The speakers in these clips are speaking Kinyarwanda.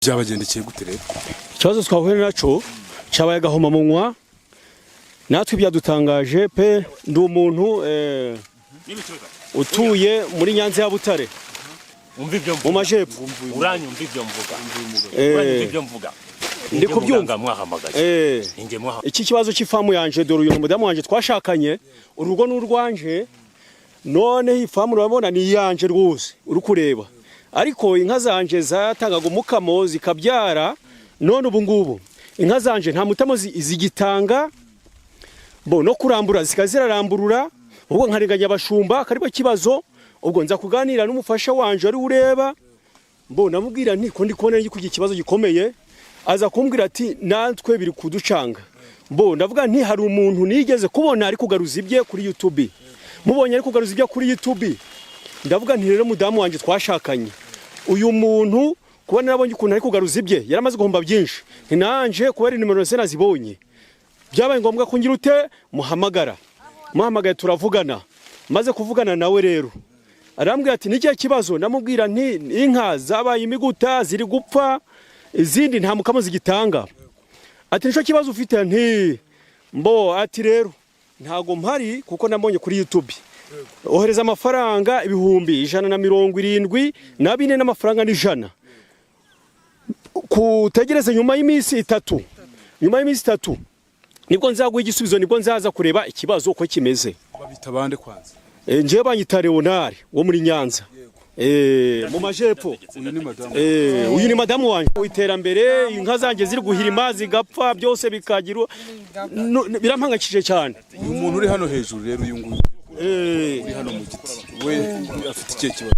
Byabagendekeye gute rero? Ikibazo twahuye nacyo cyabaye agahomamunwa, natwe byadutangaje pe. Ndi umuntu utuye muri Nyanza ya Butare. Umva ibyo Mu mvuga. Majepfo. Uranyumva ibyo mvuga? Uranyumva ibyo mvuga? Ndi kubyumva. Muganga mwahamagaye. Ninjye mwahamagaye. Iki kibazo cy'ifamu yanje, dore uyu mudamu wanje twashakanye, urugo ni urwanje. None iyi famu urabona ni iyanje rwose uri kureba, ariko inka zanje zatangaga umukamo zikabyara. None ubu ngubu inka zanje nta mutamo zigitanga, bo no kurambura zikaba ziraramburura. Ubwo nkarenganya abashumba akaribwo kibazo. Ubwo nza kuganira n'umufasha wanje ari ureba, mbo namubwira nti ko ndi kubona ndi kugira ikibazo gikomeye. Aza kumbwira ati natwe biri kuducanga. Mbo ndavuga nti hari umuntu nigeze kubona ari kugaruza ibye kuri YouTube. Mubonye ari kugaruza ibye kuri YouTube, ndavuga nti rero mudamu wanjye twashakanye, uyu muntu kuba narabonye ukuntu ari kugaruza ibye, yaramaze guhomba byinshi, nti nanje kubera nimero ze nazibonye, byabaye ngombwa ko ngira ute, muhamagara. Muhamagaye turavugana. Maze kuvugana nawe rero, arambwira ati ni kibazo? Ndamubwira nti inka zabaye imiguta, ziri gupfa, izindi nta mukamo zigitanga. Ati nicyo kibazo ufite? Nti mbo. Ati rero ntago mpari kuko nabonye kuri YouTube, ohereza amafaranga 174 n'amafaranga n'ijana, kutegereza nyuma y'iminsi 3. Nyuma y'iminsi 3 nibwo nzaguha igisubizo, nibwo nzaza kureba ikibazo uko kimeze. Babita bande kwanza? Njyewe banyita Leonard wo muri Nyanza, mu majepfo. Uyu ni madamu? Uyu ni madamu wanjye. Iterambere, inka zanjye ziri guhirima zigapfa, byose bikagira birampangayikishije cyane. Uyu muntu uri hano hejuru rero, uyu nguyu uri hano mu giti, we afite ikihe kibazo?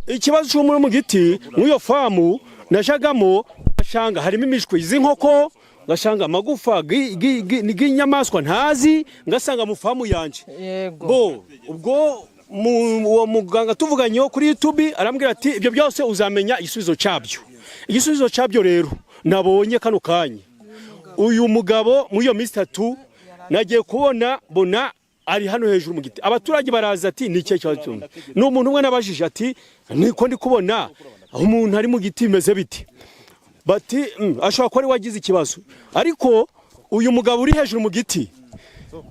Ikibazo cy'umuri mu giti, muri iyo famu najagamo ngashanga harimo imishwi z'inkoko, ngasanga amagufa g'inyamaswa ntazi, ngasanga mu famu yanje. Bo ubwo uwo muganga tuvuganyeho kuri YouTube arambwira ati ibyo byose uzamenya igisubizo cyabyo. Igisubizo cyabyo rero nabonye kano kanya, uyu mugabo muri iyo minsi 3 nagiye kubona mbona ari hano hejuru mu giti. Abaturage baraza ati ni ikihe kibazo? Ni umuntu umwe nabajije ati niko ndi kubona umuntu ari mu giti, bimeze biti? Bati ashobora kuba ari wagize ikibazo. Ariko uyu mugabo uri hejuru mu giti,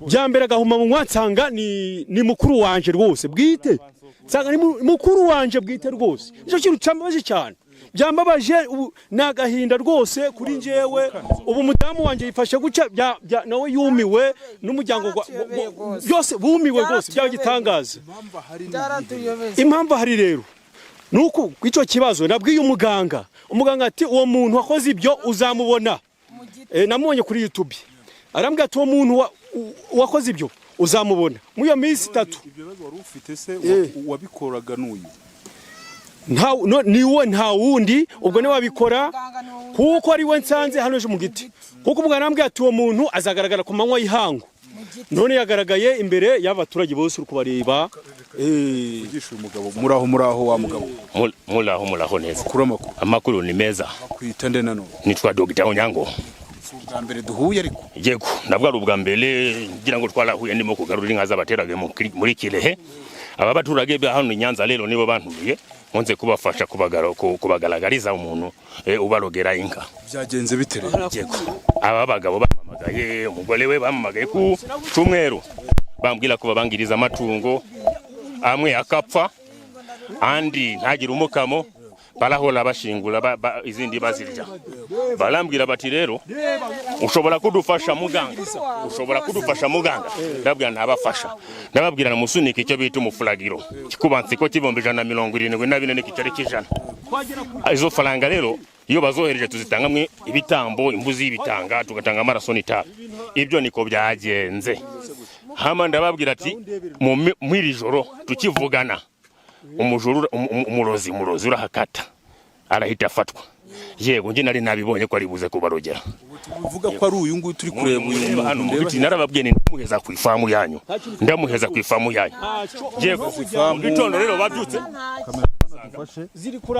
bya mbere agahuma mu nsanga ni mukuru wanje rwose bwite, nsanga ni mukuru wanje bwite rwose. Nicyo kintu cyambabaje cyane, byambabaje. Ubu ni agahinda rwose kuri njyewe. Ubu umudamu wanjye yifashe gutya, nawe yumiwe n'umuryango byose bumiwe rwose, byaba igitangaza. Byaratuyobeye. Impamvu ahari rero ni uku icyo kibazo nabwiye umuganga, umuganga ati uwo muntu wakoze ibyo uzamubona. Namubonye kuri YouTube. Arambwira ati uwo muntu wakoze ibyo uzamubona muri iyo minsi 3. Ibyo bibazo wari ufite se, wabikoraga n'uyu? Nta no, ni we, nta wundi. Ubwo niwe wabikora kuko ari we nsanze hano ejo mu giti, kuko umuganga arambwira ati uwo muntu azagaragara ku manywa y'ihangu. None yagaragaye imbere y'abaturage bose uri kubareba. Ugisha uyu mugabo. Muraho, muraho wa mugabo? Muraho, muraho neza. Makuru, amakuru? Amakuru ni meza. Bakwita nde nanone? Nitwa Dr. Onyango. Si ubwa mbere duhuye ariko. Yego, nabwo ari ubwa mbere. Ngira ngo twarahuye ndimo kugarura inka z'abaturage muri Kirehe. Aba baturage ba hano i Nyanza rero nibo bantumiye nkunze kubafasha kubagaragariza umuntu ubarogera inka. Byagenze bite rero? Yego, aba bagabo bampamagaye, umugore we bampamagaye ku cyumweru, bambwira ko babangiriza amatungo, amwe akapfa, andi ntagire umukamo, barahora bashingura izindi bazirya. Barambwira bati rero ushobora kudufasha muganga, ushobora kudufasha muganga? Ndabwira ntabafasha. Ndababwira namusunike icyo bita umufuragiro, kikubansiko 174 n'igiceri cy'ijana. Izo faranga rero iyo bazohereje tuzitangamwe ibitambo, imbuzi y'ibitanga, tugatanga amaraso n'itabi. Ibyo niko byagenze. Hama ndababwira ati mw'iri joro tukivugana, umujura umurozi urahakata arahita afatwa. Yego, njye nari nabibonye ko ari buze kubarogera. Uvuga ko ari uyu nguyu turi kureba, uyu Mureba hano muntu mu ndeba? biti. Narababwiye nti ndamuheza ku ifamu yanyu, ndamuheza ku ifamu yanyu. Yego, mu gitondo rero babyutse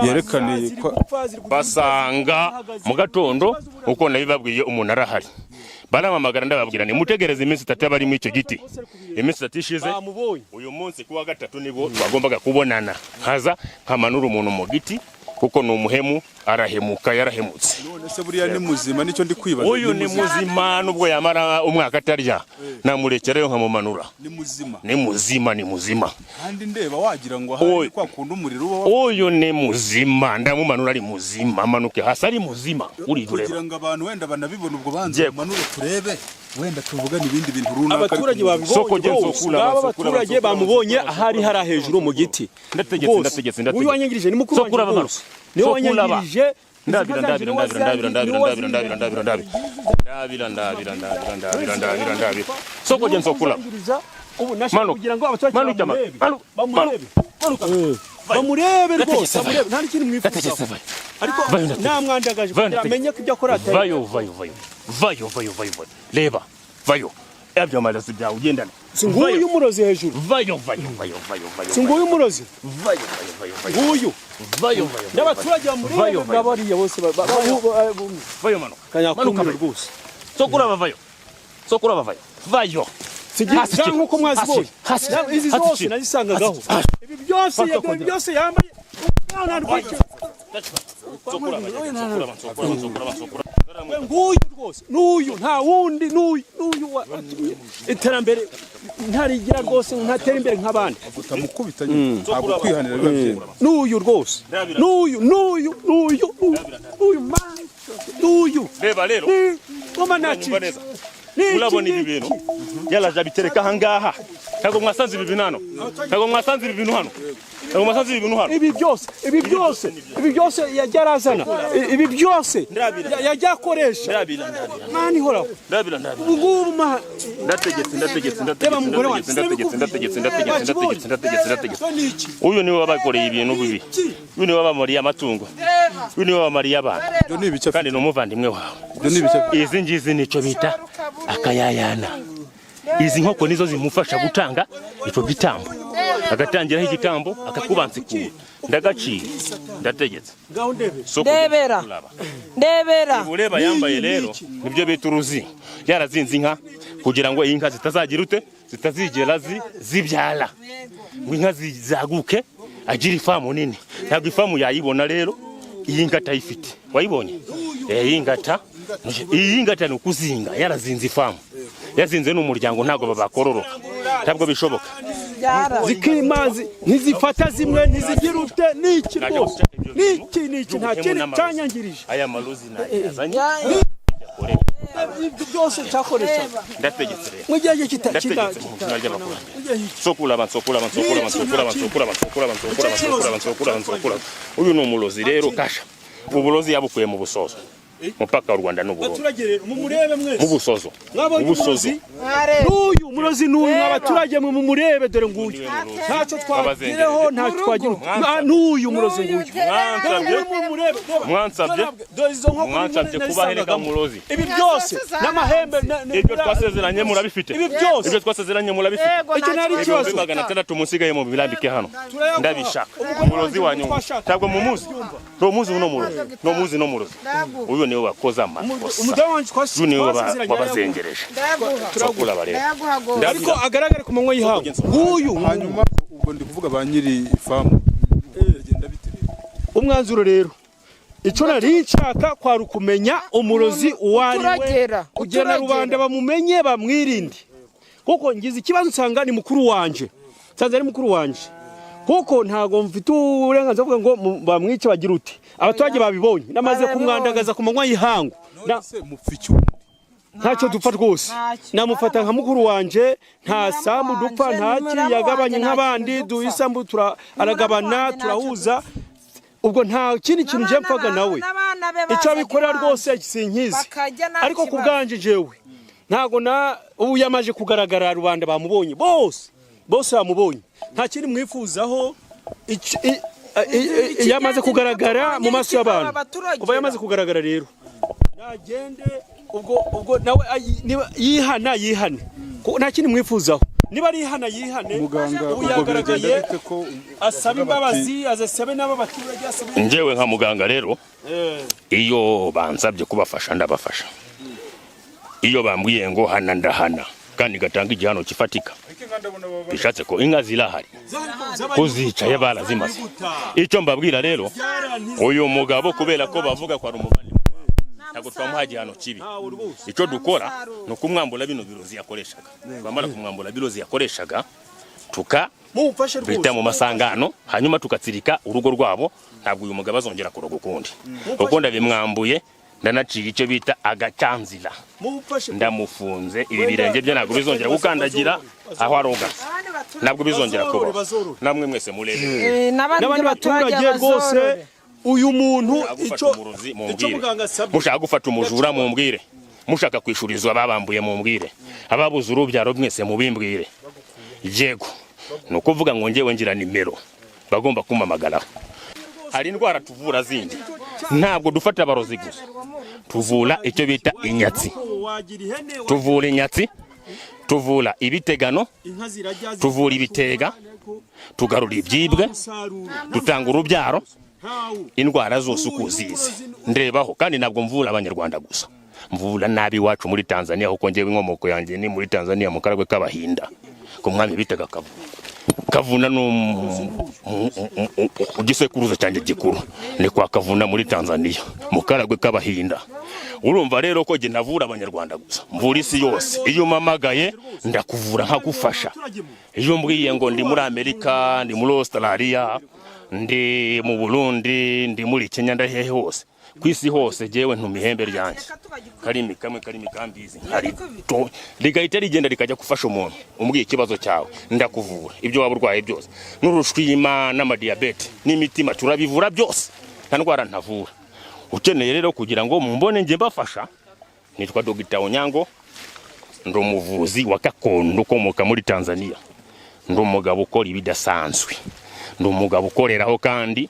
Yerekane ko- basanga mu gatondo uko nabibabwiye umuntu arahari. Baramamagara, ndababwira ni mutegereze iminsi 3 abari muri icyo giti. Iminsi 3 ishize, Bamubonye. uyu munsi kuwa gatatu nibwo twagombaga kubonana, nkaza nkamanura umuntu mu giti. Kuko ni umuhemu, arahemuka, yarahemutse. None se buriya ni muzima? Nicyo ndi kwibaza. Uyu ni muzima, nubwo yamara umwaka atarya, namurekerayo nkamumanura. Ni muzima? Ni muzima, ni muzima. Kandi ndeba wagira ngo Oy. ahari kwa kundi umuriro uba Uyu ni muzima, ndamumanura ari muzima, amanuke hasi ari muzima, uri kugira ureba. ngo abantu wenda banabibone, ubwo banza Yego. umanure turebe, wenda tuvugane ibindi bintu runaka. Abaturage ariko Soko babibonye genzo bose kula, ngaba, sokula, abaturage sokula, bamubonye sokula, ahari hari hejuru mu giti. Ndategetse, Rwose. ndategetse, ndategetse. Uyu wanyangirije ni mukuru Sokula wanjye bamara. rwose, niwe Sokula ba. wanyangirije. Ndabira, ndabira, ndabira, ndabira, ndabira, ndabira, ndabira, ndabira, ndabira, ndabira, ndabira, ndabira, ndabira, ndabira, ndabira. Soko genzo kula. Ubu nashaka Manuka. kugira ngo abaturage Manuka, bamurebe, manuka, bamurebe, bamurebe rwose. Ndategetse, Bamurebe, nta n'ikintu Ndategetse, mwifuzaho, vayo. ariko Vayo, ndategetse. namwandagaje Vayo, kugira ndategetse. amenye ko ibyo akora atari Vayo, vayo, vayo, vayo, vayo, vayo, vayo, reba, vayo, ebyo marazi byawe ugendana. Si nguyu umurozi hejuru? Vayo, vayo, vayo, vayo, vayo. Si nguyu umurozi? Vayo, vayo, vayo, vayo. Nguyu. Vayo, vayo. N'abaturage bamurebe. Vayo, vayo. Ngabariya bose Vayo, manuka. kanyakumiro Manuka. rwose. Sokura bavayo, sokura bavayo, vayo. Hasi Sigira chini. nk'uko mwazibonye. Hasi, hasi, Izi hasi zose chini. nazisangagaho. Hasi. Ibi byose Fata ibi kongera. byose yambaye umwana rwose. Sokura vayo, sokura, sokura, sokura, sokura. Nguyu rwose n'uyu, nta wundi, n'uyu, n'uyu watumye iterambere ntarigira rwose, ntatera imbere nk'abandi. Utamukubita nyine, ntabwo kwihanira biba byemewe. N'uyu rwose, n'uyu, n'uyu, n'uyu, n'uyu, n'uyu man, n'uyu. Reba rero. Ni ngoma Uranyumva nacitse. neza? Ni Murabona iki ibi bintu yaraje abitereka ahangaha. Ntabwo mwasanze ibi bintu hano? Ntabwo mwasanze ibi bintu hano? Ntabwo mwasanze ibi bintu hano? Ibi byose, ibi byose, ibi byose yajya arazana, ibi byose yajya akoresha. Ndabira, ndabira. Mani ihoraho. Ndabira, ndabira. Ubu ngubu ma Ndategetse, ndategetse, Reba ndategetse. mugore wanjye. Ndategetse, ndategetse, ndategetse, ndategetse, ndategetse, ndategetse. Ni iki? Uyu niwe wabakoreye ibintu bibi, uyu niwe wabamariye amatungo, uyu niwe wabamariye abana. Ibyo ni ibice afite. Kandi ni umuvandimwe wawe. Ibyo ni ibice afite. Izi ngizi nicyo bita akayayana. Izi nkoko nizo zimufasha gutanga icyo gitambo, agatangiraho igitambo akakubansikura. Ndagaciye, ndategetse. Ngaho ndebe. Soko. Ndebera. Kuraba. Ndebera. Ureba yambaye rero, nibyo bita uruzi. Yarazinze inka kugira ngo inka zitazagira ute, zitazigera zibyara, ngo inka zizaguke agire ifamu nini. Ntabwo ifamu yayibona rero iyi ngata ayifite. Wayibonye? Iyi ngata, iyi ngata ni ukuzinga. Yarazinze ifamu, yazinze n'umuryango, ntabwo babakororoka, ntabwo bishoboka. Byara. Zikimazi ntizifata zimwe, ntizigira ute niki Najya rwose. guca ibyo bintu Niki niki, nta by'ubuhemu kindi n'amarozi. cyanyangirije. Aya marozi nayazanye. Ibyo byose cyakoresha. Ndategetse rero. Mu gihe kita kita Ndategetse mu izina ry'abakurambere. Sokulaba, nsokulaba, nsokulaba, nsokulaba, nsokulaba, nsokulaba, nsokulaba, nsokulaba, nsokulaba, nsokulaba. Uyu ni umurozi rero kasha. Uburozi yabukuye mu Busozo, mupaka w'u Rwanda n'Uburundi. Abaturage rero mumurebe mwese. Mu Busozo. Mwabonye Mu Busozo. umurozi n'uyu, umurozi n'uyu. Abaturage mwe mumurebe, dore nguyu, ntacyo twagireho, ntacyo twagira. Ah, n'uyu murozi nguyu. Mwansabye. Mumurebe, reba. Mwansabye. Dore izo nkoko Mwansabye nimwe kubahereka nazisangagamo. umurozi. Ibi byose n'amahembe Ibyo twasezeranye murabifite? Ibi byose. Ibyo twasezeranye murabifite? Icyo nari ikibazo. 600,000 musigaye mu birambike hano. Turayaguha. Ndabishaka. Umugore Umurozi wanjye wanyu twashaka. ntabwo mumuzi? Ntumuzi uno murozi? Ntumuzi no murozi? Uyu niwe wakoze amakosa. Umudamu wanjye Uyu niwe twasezeranye. wabazengereje. Sokulaba rero. Ariko agaragare ku manywa y'ihangu nguyu. Hanyuma ubwo ndi kuvuga ba nyiri ifamu, biragenda bite rero? Umwanzuro rero, icyo nari nshaka kwari ukumenya umurozi uwo ari we, Uturagera, kugira na uturagera. rubanda bamumenye, bamwirinde, kuko ngize ikibazo nsanga ni mukuru wanje, nsanze ari mukuru wanje, kuko ntago mfite uburenganzira bwo kuvuga ngo bamwice bagira ute. Abaturage babibonye namaze Barabibonye. kumwandagaza ku manywa y'ihangu. None se mupfa iki ubundi? Ntacyo dupfa rwose. Ntacyo. Namufata nka mukuru wanje, nta Muramu sambu dupfa, wanje, nta ni ki muramu yagabanye wanje, nta nk'abandi kintu duha dupfa. isambu aragabana wanje, ntacyo turahuza. Ubwo nta kindi kintu nje mpfaga nawe. N'abana be Icyo bazaga abikorera iwanjye. rwose sinkizi. Bakajya nta Ariko ku kibazo. bwanje jewe ntago na ubu yamaje kugaragara, rubanda bamubonye bose, bose bamubonye, nta kindi mwifuzaho. Yamaze kugaragara mu maso y'abantu. Abaturage. Kuva yamaze kugaragara rero, nagende ubwo nawe niba yihana yihane. Kuko nta kindi mwifuzaho, niba arihana yihane. Muganga, Ubu ubwo biragenda yagaragaye, bite ko asabe bavuga bati- imbabazi, azasabe n'aba baturage, asabe. Njyewe nka muganga rero, iyo bansabye kubafasha ndabafasha, iyo bambwiye ngo hana ndahana, kandi gatanga igihano kifatika. Bishatse ko inka zirahari, kuzicaye barazimaze. Icyo mbabwira rero, uyu mugabo, kubera ko bavuga ko ari umuvandimwe wawe, ntabwo twamuha igihano kibi. Icyo dukora ni ukumwambura bino birozi yakoreshaga. Twamara kumwambura birozi yakoreshaga, tuka Mumfashe rwose. bita mu masangano, hanyuma tugatsirika urugo rwabo. Ntabwo uyu mugabo azongera kuroga ukundi, kuko ndabimwambuye, ndanaciye icyo bita agacanzira. Mumfashe. Ndamufunze, ibi birenge bye ntabwo bizongera gukandagira aho aroga, ntabwo bizongera kubaho. Namwe mwese murebe. N'abandi N'abandi baturage rwose, bazorore. uyu muntu, Mushaka gufata icyo umurozi, icyo mumbwire. muganga asabye. Mushaka gufata umujura, mumbwire. Mushaka kwishurizwa ababambuye, mumbwire. Ababuze urubyaro, mwese mubimbwire. Yego, ni ukuvuga ngo ngewe ngira nimero bagomba kumpamagaraho. Hari indwara tuvura zindi, ntabwo dufata abarozi gusa, tuvura icyo bita inyatsi. Wagira ihene. Tuvura inyatsi, tuvura ibitegano, Inka zirajya. tuvura ibitega, tugarura ibyibwe, Umusaruro dutanga urubyaro. Ntawo. Indwara zose uko uzizi ndebaho. Kandi ntabwo mvura Abanyarwanda gusa, mvura nabi iwacu muri Tanzania, kuko ngewe inkomoko yanjye ni muri Tanzania, mu Karagwe k'Abahinda, ku mwami bitaga Kavuna. Kavuna ni igisekuruza cyanjye gikuru, ni kwa Kavuna muri Tanzania, mu Karagwe k'Abahinda. Urumva rero ko jye ntavura Abanyarwanda gusa, mvura isi yose. Iyo umpamagaye ndakuvura nkagufasha. Iyo mbwiye ngo ndi muri Amerika, ndi muri Australia, ndi mu Burundi, ndi muri Kenya, ndahehe hose ku isi hose, jyewe ntuma ihembe ryanjye, karimi kamwe, karimi kambizi nkari rigahita rigenda rikajya gufasha umuntu. Umbwiye ikibazo cyawe ndakuvura, ibyo waba urwaye byose, n'urushwima n'amadiyabete n'imitima turabivura byose, nta ndwara ntavura. Ukeneye rero kugira ngo mumbone njye mbafasha, nitwa Dogita Onyango, ndi umuvuzi wa gakondo ukomoka muri Tanzania, ndi umugabo ukora ibidasanzwe, ndi umugabo ukoreraho, kandi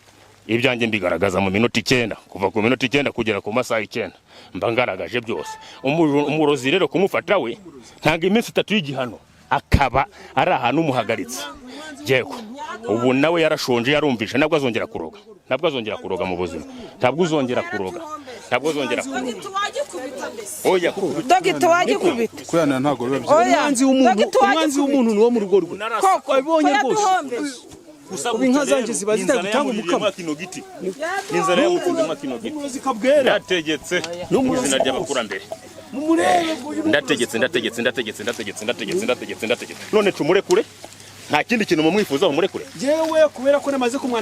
ibyanjye mbigaragaza mu minota 9. Kuva ku minota 9 kugera ku masaha 9 mba ngaragaje byose. Umurozi rero kumufata we ntabwo iminsi 3 y'igihano akaba ari ahantu umuhagaritse. Yego, ubu nawe yarashonje, yarumvishe, ntabwo azongera kuroga, ntabwo azongera kuroga mu buzima, ntabwo uzongera kuroga, ntabwo uzongera kuroga. Oya. Dogita, wagikubita. Kuyanira ntabwo biba byiza. Oya. Umwanzi w'umuntu, Dogita, umwanzi wagikubita. w'umuntu ni uwo mu rugo rwe. Koko. Wabibonye rwose. Yaduhombeje. Ubu inka zanjye ziba zitari gutanga umukamo. Kino giti n'inzara yamutsinze mwa kino giti. N'umurozi kabwera. Ndategetse mu izina ry'abakurambere. Mumurebe. Ndategetse, ndategetse, ndategetse, ndategetse, ndategetse, ndategetse, ndategetse. None tumurekure, nta kindi kintu mumwifuzaho, murekure. Yewe, kubera ko namaze kumwana.